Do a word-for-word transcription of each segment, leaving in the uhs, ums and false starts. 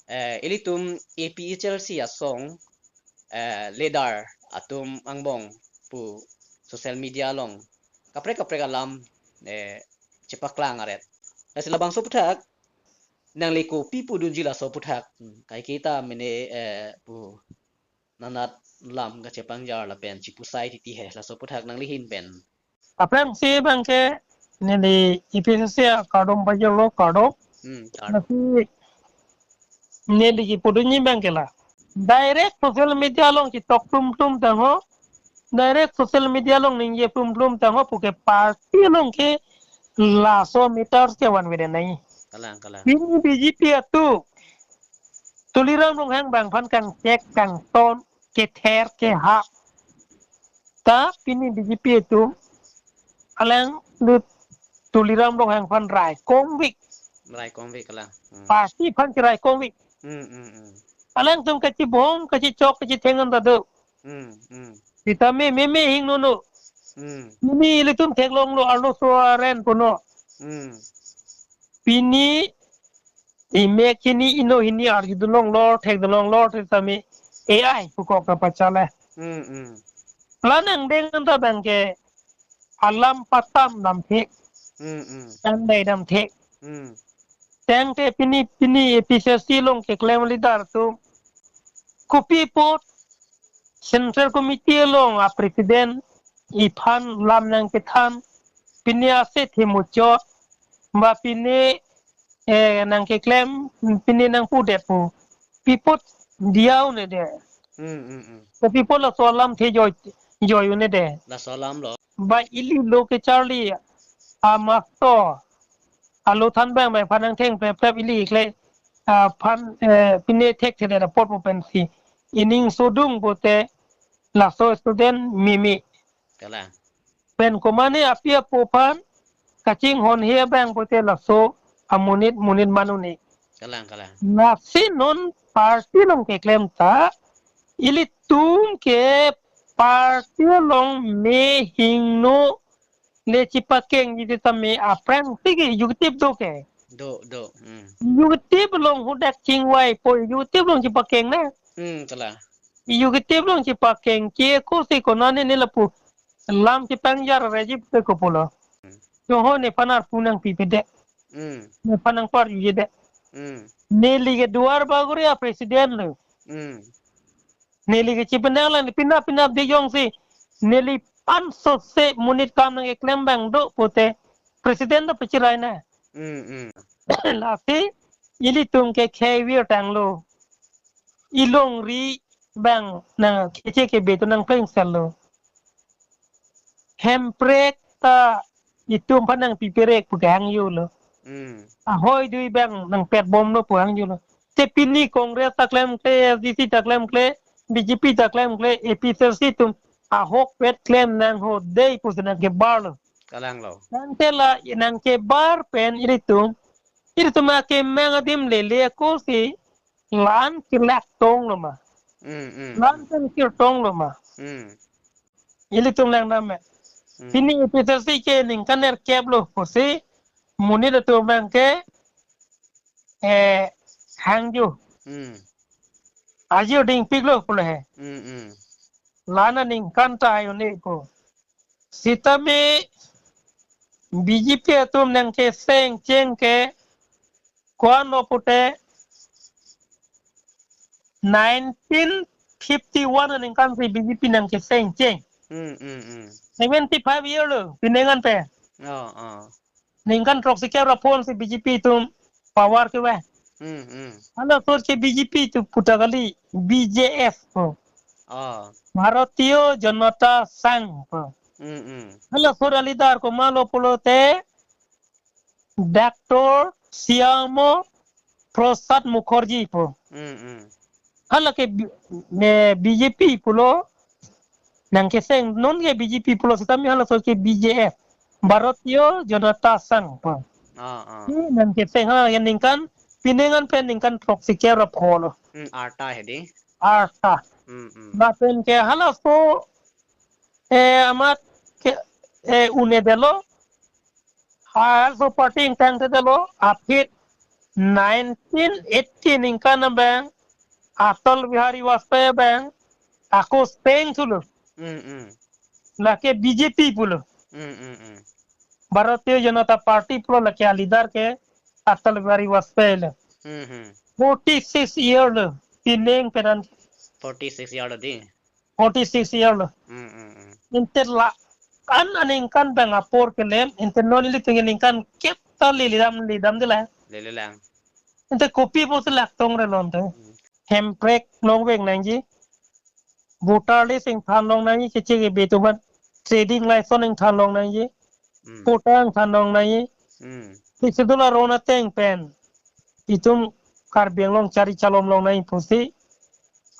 eh, ilitum A P H L C asong, eh, leader atum angbong pu social media along kaprek kaprek alam, eh, chepaklang aret. Lasi labangso aphuthak nangli kopi pudunji laso aphuthak, hmm, kaiketa mene, eh, pu nanat lam kachepangjar lapen chipusai titi he, laso aphuthak nangli ahin pen. Aphrangsi abangke neli A P H L C akardom pajirlo, kardom. Hmm, kardom. Lasi neli kipudunji abangke la, direct social media along chitok tum tum tangho, direct social media along ningje tum tum tangho puke party along ke laso matters ke vanve nai. Kalang, kalang. Pini B J P atum Tuliram Ronghang abang aphan kangchek kangton kether kehap ta pini B J P atum alangli Tuliram Ronghang aphan rai kongvik. Rai kongvik, kalang. Hmm. Party aphan kerai kongvik. Hmm, hmm, hmm. Alangtum kachibom, kachichok, kachitheng anta do. Hmm, hmm. Sitame meme hingno no. Hmm. Pini ilitum theklonglo, arloso aren puno. Hmm. Pini imek hini, ino hini arjudunlonglo, thekdunlonglo, sitame A I pukok kapachale. Hmm, hmm. La nangdeng anta abangke alam patam damthek. Hmm, hmm. Tangdai damthek. Hmm. Tangte pini, pini A P H L C along keklem leader atum kopi apot Central Committee along a president iphan lam nangkethan, pini ase themuchot, ba pini, eh, nangkeklem, pini nangpudet pu. Pi apot diya un-e de. Hmm, hmm, hmm. Kopi apot laso alam the joi, joi un-e de. Laso alam lo. Ba ili lo kecharli amasto alo than abang abang aphan nangtheng prep prep ili kle, ah, aphan, eh, pine thekthedet apot pu pensi ining sodung pote laso student mimi. Kalang. Pen komane api apo aphan kachinghon he abang pote laso amonit monit manuni. Kalang, kalang. Lasi non party along keklem ta ilitum ke party along me hingno le chipakengji tame aphrangsi ke executive do ke. Do, do. Hmm. Executive along hadak chingvaipo, executive along chipakeng na. Hmm, kalang. Executive along chipakeng ke kosi konane ne lapu lam chipangjar rejip te kopulo. Hmm. Joho nephan arpu nangpipedet. Hmm. Nephan nangparjuje det. Hmm. Neli ke Duar Bagori a president lo. Hmm. Neli ke chipendang lang, pinap pinap de jongsi neliphan sose monit kam nangkeklem abang do pote president ta pachirai na. Hmm, hmm. Lasi ilitum ke khevir tanglo. Ilongri abang nang keche kebe atum nangplengsel lo. Hemprek ta itum aphan nangpiperek pu kehangjo lo. Hmm. Ahoi dui abang nangpetbomlo pu hangjo lo. Te pini Congress ta klemkle, S D C ta klemkle, B J P ta klemkle, A P H L C atum ahokpet klem nangho dei pusi nangkebar lo. Kalang lo. Tangte la nangkebar pen ilitum, ilitum akemang adim lele kosi lan kelak tong lo ma. Hmm, hmm, lan hmm. Kan kir tong lo ma. Hmm. Ilitum langdam me. Hmm. Pini A P H L C ke ningkan nerkep lo pusi monit atum abangke, eh, hangjo. Hmm. Ajo dingpik lo pulo he. Hmm, hmm. Lana ningkan ta ayo ne ko. Sitame B J P atum nangkeseng cheng ke ko-an lo pote nineteen fifty-one aningkan si B J P nangkeseng cheng. Hmm, hmm, hmm. Seventy-five year lo, pinengan pe. Oh, oh. Ningkan throksi kep ra phonsi B J P atum power kewa. Hmm, hmm. Hala sot ke B J P atum puta kali, B J F ko. Oh. Bharatiya Janata Sangh ko. Hmm, hmm. Hala sot a leader komatlo pulote Doctor Shyama Prasad Mukherjee pu. Hmm, hmm. Hala ke B-, eh, B J P pulo nangkeseng, non ke B J P pulo sitame hala sot ke B J F, Bharatiya Janata Sangh pu. Ah, ah. Hmm, nangkeseng hala ke ningkan, pinengan pen ningkan throksi kep ra pho lo. Hmm, arta he dei. Arta. Hmm, hmm. Lapen ke hala so, eh, amat ke, eh, un-edetlo. Halaso party ingtangthedetlo, aphi nineteen eighty ningkan abang Atal Bihari Vajpayee abang ako steng thulo. Hmm, hmm. Lake B J P pulo. Hmm, hmm, hmm. Bharatiya Janata Party pulo, lake a leader ke Atal Bihari Vajpayee lo. Hmm, hmm. Forty-six year lo pining penan. Forty-six year lo di. Forty-six year lo. Hmm, hmm, hmm. Inte la-an aningkan abang apor kelem, inte non ilitum ningkan kep ta lili dam, lili dam de la. Lili lang. Inte kopi pusi lak tong re lonte. Hmm. Hemprek longvek nangji. Voter list ingthan long nangji, keche kebe atum aphan. Trading license ingthan long nangji. Hmm. Patta ingthan long nangji. Hmm. Sixth Schedule aron ateng pen itum Karbi Anglong chari chalom long nangji pusi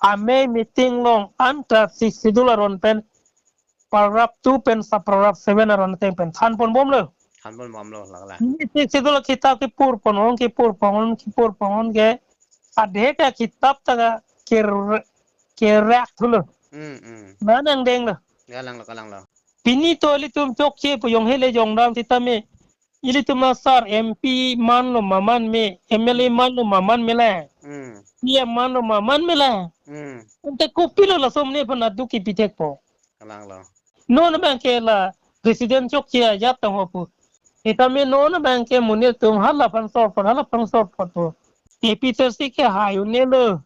amei meeting long anta Sixth Schedule aron pen paragraph two pen sub paragraph seven aron ateng pen thanpon bomlo. Thanpon bomlo, lak lak. Ini Sixth Schedule akitap kepur pon ong, kepur pon ong, kepur pon ong ke adhe ke akitap ta ke, kerak thulo. Hmm, hmm. Nang denglo. Kalang lo, kalang lo. Pini to ilitum chokche pu jong hele jong dam sitame ilitum asar M P manlo ma manme, M L A manlo ma manme la. Hmm. P M manlo ma manme la. Hmm. Ante kopilo laso amonit aphan aduk kipi thekpo. Kalang lo. Non abang ke la president chokche ajat tangho pu. Sitame non abang ke monit atum hala aphan sor aphan, hala aphan sor aphan pu. A P H L C ke hajune lo,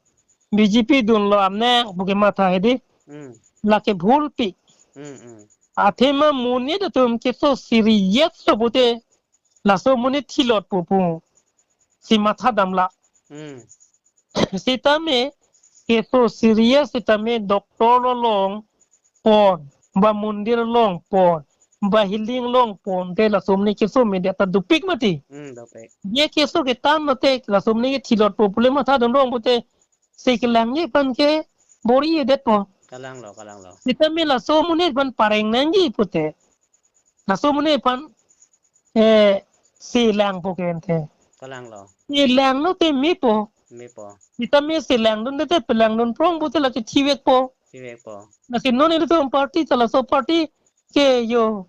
B J P dunlo amne pu kematha hedi. Hmm. Lake bhulpi. Hmm, hmm. Athema monit atum keso serious lo pute laso amonit thilot pupu si matha damlo. Hmm. Sitame keso serious sitame doctor along pon, ba mondir along pon, ba healing along pon te laso amonit keso media ta dopik mati. Hmm, dopik. Ye keso ketan mate laso amonit ke thilot pupu le matha dam rong pute si kelangji aphan ke bor-i-edetpo. Kalang lo, kalang lo. Sitame laso amonit aphan pareng nangji pute. Laso amonit aphan, eh, si langpo ke ante. Kalang lo. Si langlo te mepo. Mepo. Sitame si langdunde te pelangdun prong pute lake thivekpo. Thivekpo. Lasi non ilitum party ta laso party ke yo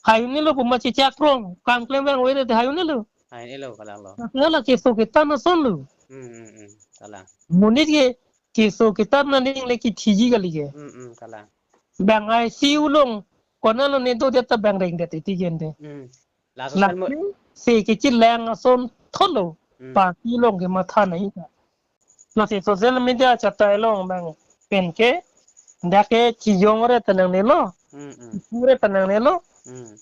hajune lo pu ma chechak prong. Kam klem vang ove te hajune lo. Hajune lo, kalang lo. Lasi hala keso ketan ason lo. Hmm, hmm, hmm. Kalang. Monit ke keso ketan aning le kithiji kali ke. Hmm, hmm, kalang. Bang I C U along konatlo ne dodet ta bang rengdet iti gente. Hmm. Laso ason mo- Lasi si kechelang ason thotlo. Hmm. Party along kematha nangji ta. Lasi social media chatai along bang pen ke dak ke chijong re ta nangnelo. Hmm, hmm. Pure ta nangnelo. Hmm.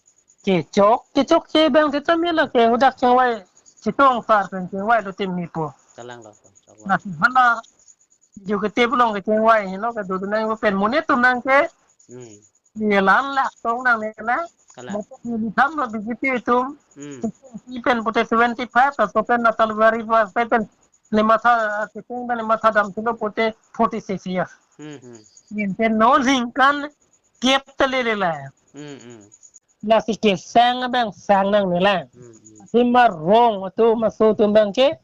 Kechok, kechokche bang sitame lake hadak chingvai chetong sar pen chingvai lo te mepo. Kalang lo, kalang lo. Lasi hala jo ketep along kechingvai helo kedo nang pen monit atum nang ke. Hmm. Ye lan lak tong nangne la. Kalang. Mopo ni tham lo B J P atum. Hmm. Pen pute seventy-five, laso pen Atal Bihari Vajpayee pen ne matha, ketong pen ne matha dam thulo pute forty-six years. Hmm, hmm. Yen pen non ningkan kep ta lele la. Hmm, hmm. Lasi kesang abang sang nangne la. Hmm, hmm. Athema rong atum aso atum abang ke,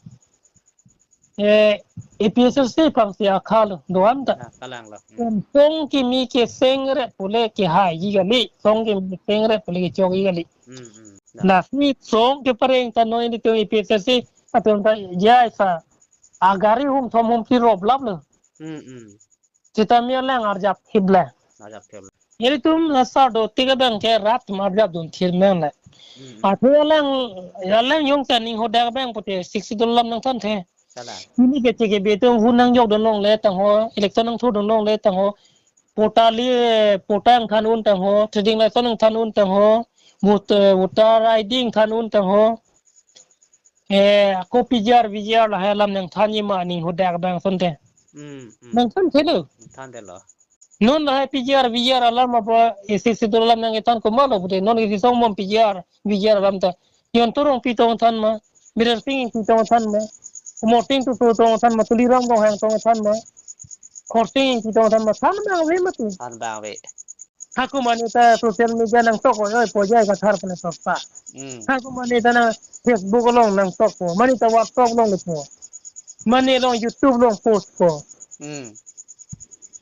eh, A P H L C aphan si akhal do-an ta. Ah, kalang lo. Hmm. Em, song kimi kesengre pule kehaiji kali, song kimi kesengre pule kechokji kali. Hmm, hmm. Lasi song kepareng ta non ilitum A P H L C atum ta jai sa agari hum thom hum phli rop lap lo. Hmm, hmm. Sitame alang arjap thip le. Arjap thip le. Ilitum la sar do tik abang ke rat ma arjap dun thir men le. Hmm. Athe alang, alang jongsi aning hodak abang pute Sixth Schedule alam nangthan the. Kalang. Pini keche kebe atum vote nangjok dun longle tangho, election nangthu dun longle tangho. Patta li, patta ingthan un tangho, trading license ingthan un tangho, vote, eh, voter I D ingthan un tangho. Eh, ako P G R, V G R lahai alam nangthanji ma aning hodak abang asonte. Hmm, hmm. Nangthan thelo. Nangthan thelo. Non lahai P G R, V G R alam apa, A C C alam nangthan komatlo pute, non isi song bom P G R, V G R alam ta. Jayanta Rongpi tong than ma, Biren Singh Ingti tong than ma, Amarsing Tisso tong than ma, Tuliram Ronghang tong than ma, Khorsing Ingti tong than ma, than abang ave mati. Than abang ave. Tha komat ne ta social media nangtok oi, oi, pojai kathar pen sokta. Hmm. Tha komat ne ta nang Facebook along nangtokpo, mane ta WhatsApp along lepo, mane along YouTube along postpo. Hmm.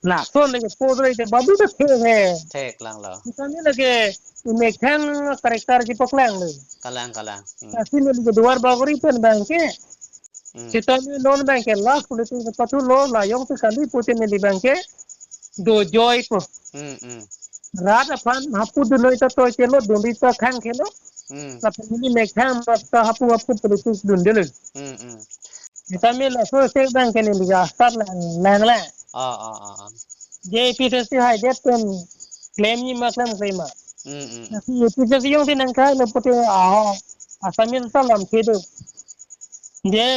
Lason lake post roi te babu ta thek he. Thek lang lo. Kita ne lake imek thang character kepaklang lo. Kalang, kalang. Hmm. Lasi ne lake Duar Bagori pen abang ke Hmm. Sitame non abang ke last politics pathu lo, la jongsi kali pute neli abang ke dojoi po. Hmm, hmm. Rat aphan hapu dunoi ta toike lo, dunri ta khang ke lo. Hmm. La family mek khang ta hapu hapu politics dundelo. Hmm, hmm. Sitame laso se abang ke neli ga start lang lang lang. Ah, ah, ah, ah. Je A P H L C haidet pen klemji ma klemkle ma. Hmm, hmm, hmm. Lasi A P H L C jongsi nangkhai lo pute, ah, Assam ta lam kedo. Je,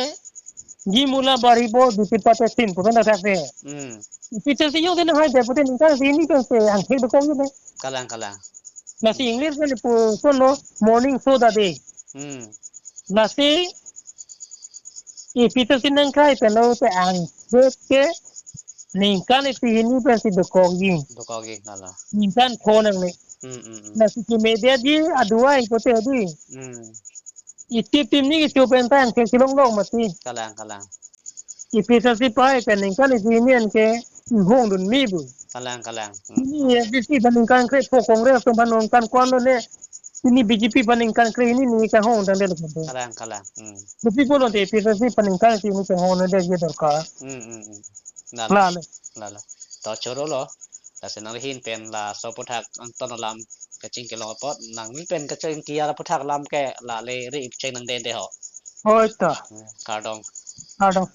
ji mula bari bo duti pate sin pu pen thakthak se. Hmm. A P H L C jongsi nanghaidet pute ningkan isi hini pensi angthek dokokji ne. Kalang, kalang. Lasi English pen pu sono morning so da de. Hmm. Lasi A P H L C nangkhai pen lo te angthek ke ningkan isi hini pensi dokokji. Dokokji, kalang. Ningkan pho nangne. Hmm, hmm, hmm. Lasi kemedetji aduai pute di. Hmm. Itip tim ni kecho pen ta angthek chelong long mati. Kalang, kalang. A P H L C pai pen ningkan isi hini an ke inghongdun mi bu. Kalang, kalang. Hmm. Pini A D C aphan ningkan kre-pho, Congress atum aphan ningkan ko-an lo ne. Pini B J P aphan ningkan kre-hini ni kanghongdun de lo. Kalang, kalang. Hmm. Kopi pulote A P H L C aphan ningkan isi hini kanghongdunde je dorkar. Hmm, hmm, hmm. Lalo. Lalo. Lalo. To choro lo. Lasi nangli ahin pen laso aphuthak angton alam kachingki long apot, nangli pen kachingki aputhak alam ke la le ri ipcheng nangdende ho. Oi to. Hmm, kardom. Kardom.